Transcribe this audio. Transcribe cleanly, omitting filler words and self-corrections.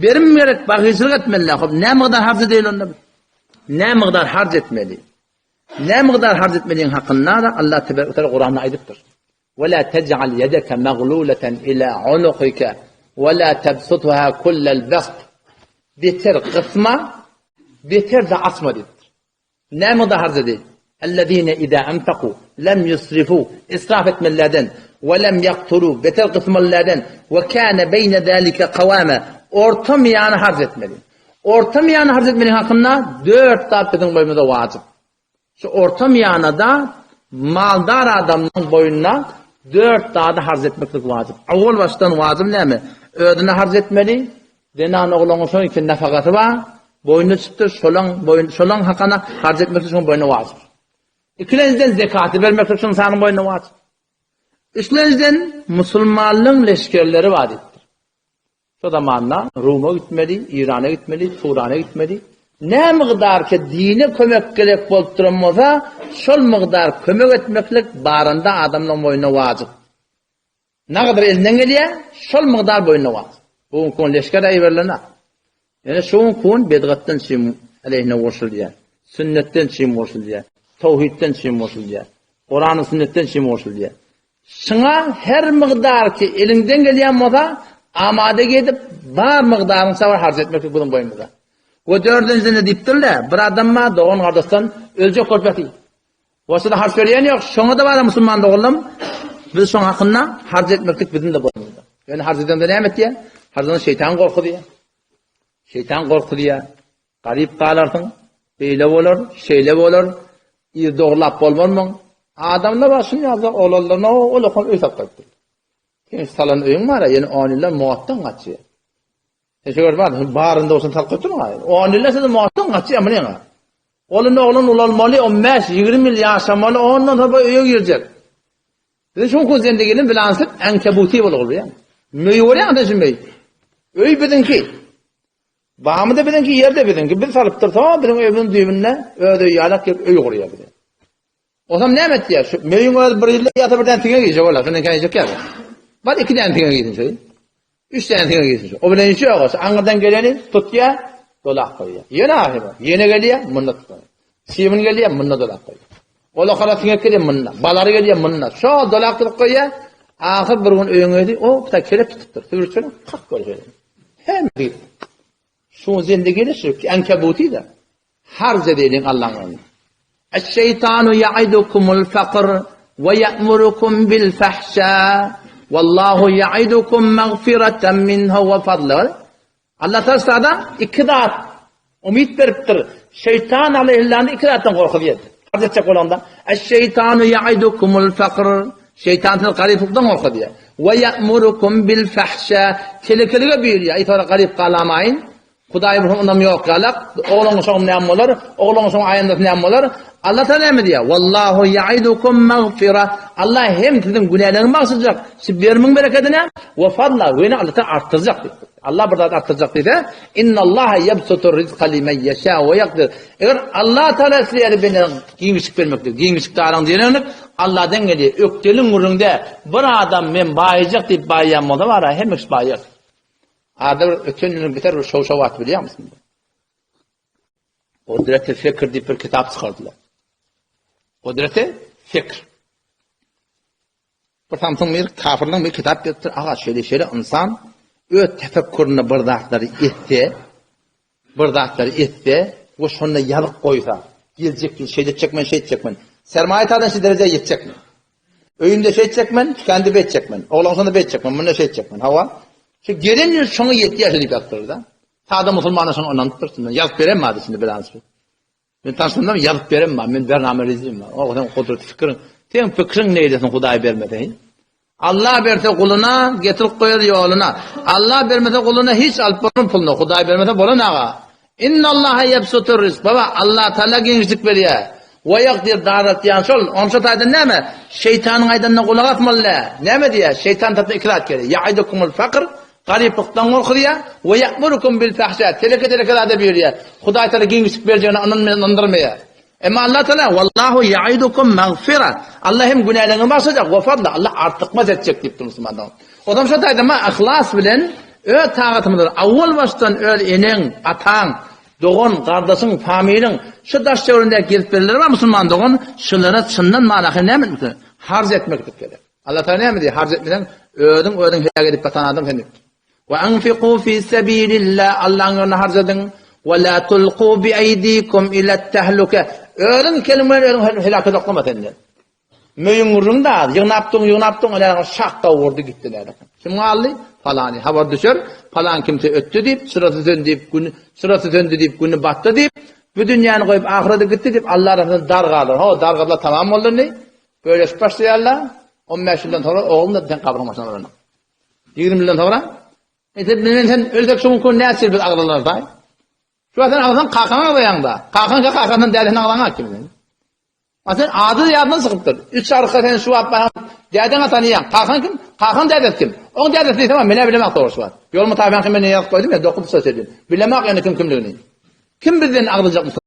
Berim gerek, bagyşlyk etmeli. Hop, näme mukdar harç edeýin onda? Näme mukdar harç etmeli? Näme mukdar harç etmeliň hakynda da Allah tebaraka taala Kuranda aýdypdyr. Ve la tec'al yedeke magluleten ila unuqika ve la tabsutha kullal bast. Beter gysma, beter de açma diýipdir. Näme mukdar harç edýär? Ellezine iza anfaku lem yusrifu israf etmelilerden we lem yakturu beter gysmalylardan we kana beyne zalika kawama orta miýany harç etmeli. Orta miýany harç etmeli hakynda dört zat biziň boýumyza wajyp. Şu orta miýanada maldar adamyň boýnuna dört zady harç etmeklik wajyp. Owal başdan wajyp näme? Özüne harç etmeli, Zenan oglaňyň şoň üçin nafagasy bar, boýnuna düşüpdir, şolaň boýun şolaň hakyna harç etmeklik şoň boýnuna wajyp. Ikilenjiden zekaty bermeklik şu ynsanyň boýnuna wajyp. Üçlenjiden musulmanlygyň leşgerleri bar diýipdir. Şo zamanda Ruma gitmeli, Irana gitmeli, Turana gitmeli. Ne mygdar ki dine kömek gerek bolup duran bolsa, şol mygdar kömek etmeklik baranda adamlaryň boýnuna wajyp. Nagadar elinden gelýär, şol mygdar boýnuna wajyp. Bu gün kun leşger äýberlene. Ýöne şu gün kun bedgatdan çym aleýhine goşulýar. Sünnetden çym goşulýar. Towhidden çym goşulýar. Kurany sünnetden çym goşulýar. Şuňa her mygdar ki eliňden gelýän bolsa, amada edip bar mygdaryň çabar harç etmeklik biziň boýnumyza. We dördünjiden diýipdirler, bir adam bar dogan gardaşdan öljek bolup ýatyr. Bolsa-da harç berýän ýok. Şoňa-da bara musulman doganlarym, biz şoň hakynda harç etmeklik biziň-de boýnumyzda. Ýöne harç edende näme etýär? Harç edende şeýtan gorkuzýar. Şeýtan gorkuzýar. Garyp galarsyň, beýle bolar, şeýle bolar, ir dogrulap bolmarmyň? Adamlar bar, şuny ýazsa, oglanlaryna ol okan öý salyp goýupdyr. Sen salan öýüň bar, ýene on ýyldan motdan gaçýar. Sen şu görüp bar, barynda olsun salyp goýupdyr. On ýyldan sizi motdan gaçýar, muny. Ol indi oglan ulalmaly, 15, 20 ýyl ýaşamaly, ondan soň bu öýe girjek. Biz şoň köz zendigini bilansyp ankebuti bolup bolýar. Möý bolýar da şu möý. Öý biziňki. Bamy da biziňki, ýer de biziňki. Biz salypdyr, soň biziň öýümiziň düýbünde öz öýi ýalak gelip öý gurýar bize. Osam näme etýär? Şu möýüň özi bir ýylda ýa-da birden siňe girjek bolar. Şondan käýjek ýa. Bar iki däne siňe girsin şeý. Üç däne siňe girsin şeý. O bilen işi ýok. Şu aňyrdan geleni tutýar, dolap goýýar. Ýene ahyry. Ýene gelýär, munda tutýar. Çybyn gelýär, munda dolap goýýar. Ol okara siňek gelýär, munda. Balary gelýär, munda. Şo dolap tutup goýýar. Ahyr bir gün öýüň özi, o, bir kelep tutupdyr. Sübürçene kak görýär. Hem bir. Şu zindigi şu ankabuti-da. Harz edeliň Allaň öňünde. Eş-şeýtanu ýaidukumul fakr we ýa'murukum bil fahşa wallahu ýaidukum magfiratan minhu we fadla. Allah Taala sada iki zat umyt beripdir. Şeýtan aleýhillany iki zatdan gorkuzýar. Harz etjek bolanda Eş-şeýtanu ýaidukumul fakr Şeýtan sizi garyplykdan gorkuzýar. We ýa'murukum bil fahşa telekelige buýurýar. Aý sonra garyp galamaýyn. Hudaý bolsa onam ýok ýalak, oglan uşagym näme bolar, oglan uşagyň aýandasy näme bolar? Allah taala näme diýýär? Wallahu ýaidukum magfira. Allah hem siziň günäleriňizi bagyşlajak, şu berimiň berekedine we fadla, we ýene Allah taala artdyrjak diýip. Allah bir zat artdyrjak diýse, innallaha ýabsutur rizqa limen ýeşa we ýakdir. Eger Allah taala isleýär benden giňişlik bermeklik, giňişlik daraň diýenlik Allahdan gelýär. Ökdeliň gürrüňde bir adam men baýajak diýip baýaýan bolsa bara hemme kişi baýar. Arada bir öten ýylyň biter bir şow-şow wagty bilýärmisin? Gudreti fikr diýip bir kitap çykardylar. Gudreti fikr. Bir samsyň bir kafirliň bir kitap beripdir. Aga şeýle şeýle insan öz tefekkürinde bir zatlary etse, bir zatlary etse we şonda ýazyp goýsa, geljek ýyl şeýle etjek men, şeýle etjek men. Sermaýe taýdan şu derejä ýetjek men. Öýümde şeýtjek men, tükände beýtjek men, oglan şonda beýtjek men, munda şeýtjek men. Hawa. Şu gelen ýyl şoňa ýetýär şu diýip ýazypdyr-da. Sada musulmana şoňa ynanypdyr. Şunda ýazyp beren bardy şunda bir anysy. Men tanşymdan ýazyp beren bar, men bername rezim bar. O sen gudrat fikriň, sen fikriň neýlesin Hudaý bermese. Allah berse guluna, getirip goýar ýoluna. Allah bermese guluna hiç alyp bolmaz puluny. Hudaý bermese bolan aga. Innallaha ýebsutur rizk. Baba, Allah Taala giňişlik berýär. We ýakdir daraltýan şol. Onça taýdan näme? Şeýtanyň aýdanyna gulak asmaly däl. Näme diýýär? Şeýtan tarapyndan iki zat gelýär. Ýaidukumul fakr, garyplykdan gorkuzýar. We ýa'murukum bil fahşa, teleke-teleke zada buýurýar. Hudaý Taala giňişlik berjegine ynanmaýan ynandyrmaýar. Emma Allah Taala Wallahu ýaidukum magfira. Allah hem günäleriňizi bagyşlajak, we fadla, Allah artykmaç etjek diýipdir musulmanlar. Onam şo taýdan yhlas bilen. Öz tagatymyzda awwal başdan öz eneň, ataň, dogan, gardaşyň, familiň, şu daş töweregindäki gezip berenler bar musulman dogan, şulara çyndan manahy näme etmek? Harç etmeklik gerek. Allah Taala näme diýýär? Harç etmeseň, özüň özüň heläk edip batan adam sen diýip. Wa anfiqu fi sabilillah Allahyň ýolunda harç ediň. Wa la tulqu bi aydikum ila tahluka. Özüň keliň bilen özüň heläke oklama sen diýip. Möýüň gürrüň da az. Ýygnap duň, ýygnap duň, ene şak gowurdy gitdi näde. Kim galdy? Palany. Habar düşer, palan kimse ötdi diýip, çyrasy söndi diýip, güni çyrasy söndi diýip, güni batdy diýip, bu dünýäni goýup ahyrete gitdi diýip, Allah tarapyndan dargalar. Ho, dargadylar tamam boldy indi. Bölüşip başlaýarlar. 15 ýyldan soňra oglum da sen gabryň başyna baranyň. 20 ýyldan soňra Ete men sen ölsek şu gün näçe ýyl biz aglalar daý. Şu sen aglasaň kakaňa aglaýaň-da. Kakaň kakasynyň dädesine aglaňa kim? A sen ady ýadyndan çykypdyr. Üç arka sen şu wagt baýaň dädeňe tanyýaň. Kakaň kim? Kakaň dädesi kim? Oň dädesi diýsem, men-ä bilemok dogry şu wagt. Ýoluma taýpaňky men ýazyp goýdum ýa, dokup söz edin. Bilemok ýöne kim kimligini. Kim bizden agzajak musulman?